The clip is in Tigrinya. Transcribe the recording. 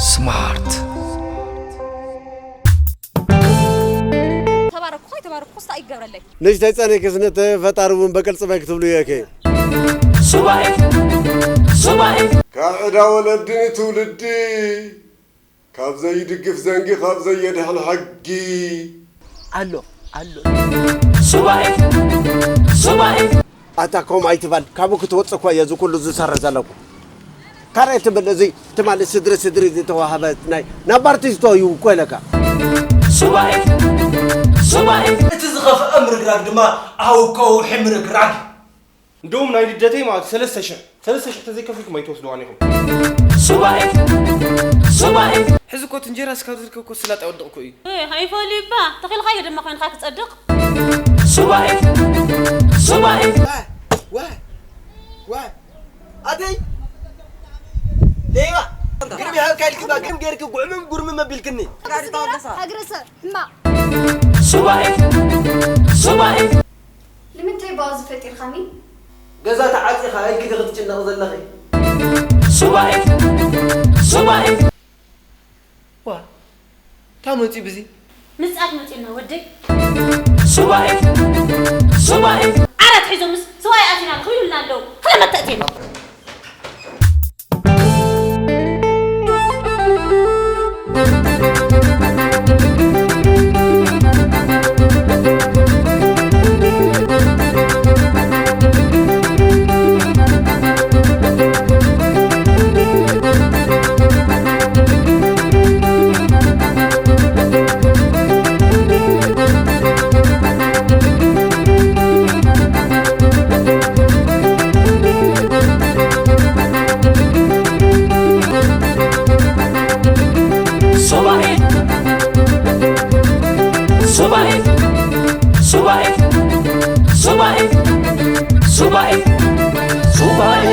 ስማርት ተባረኩ ኸይ ተባረኩ ክስታ ይገበረለይ። ንእሽተይ ጸኒሕኪስ ነቲ ፈጣሪ እውን በቅል ጽባይ ክትብሉ እየ እከ። ሱባኤ ሱባኤ ካብ ዕዳ ወለዲ ንትውልዲ ካብ ዘይድግፍ ዘንጊ ካብ ዘየድሕን ሕጊ ኣሎ ኣሎ ሱባኤ ሱባኤ ኣታ ከምኡ ኣይትበል፣ ካብኡ ክትወፅእ እኮ እየ እዚ ኩሉ ዝሰርሕ ዘለኹ። ካልኣይ ትብል እዚ ትማሊ ስድሪ ስድሪ ዝተዋህበ ናይ ናብ ኣርቲስቶ እዩ እኮ ኢለካ። ሱባኤ ሱባኤ እቲ ዝኸፍአ ምርግራግ ድማ ኣብ ከውሒ ምርግራግ እዩ። እንደውም ናይ ልደተይ ማለት ሰለስተ ሽሕ ሰለስተ ሽሕ ተዘይከፊልኩም ኣይትወስድዋን ኢኹም። ሱባኤ ሱባኤ ሕዚ እኮ እቲ እንጀራ እስካብ ዝርከብ እኮ ስላጥ ኣይወድቕ እኮ እዩ። ኣይፈሊ እባ ተኺልካ እየ ድማ ኮይንካ ክጸድቕ። ሱባኤ ሱባኤ ዋ ዋ ኣደይ ሌባ ግርም ይሃብካ ኢልክባ ግርም ገይርክ ጉዕምም ጉርምም ኣቢልክኒ። ሃግረሰ ሕማቕ ሱባኤ ሱባኤ ንምንታይ ብኣዚ ፈጢርካኒ? ገዛ ተዓፂኻ ኢልኪ ዶ ክትጭነቕ ዘለኺ? ሱባኤ ሱባኤ ዋ እንታይ መፂኡ ብዚ? ምፅኣት መፂኡና ወደይ። ሱባኤ ሱባኤ ዓራት ሒዞምስ ስዋይ ኣቲና ክብሉልና ኣለዉ። ክለ መተእቴና። ሱባኤ ሱባኤ ሱባኤ ሱባኤ ሱባኤ ሱባኤ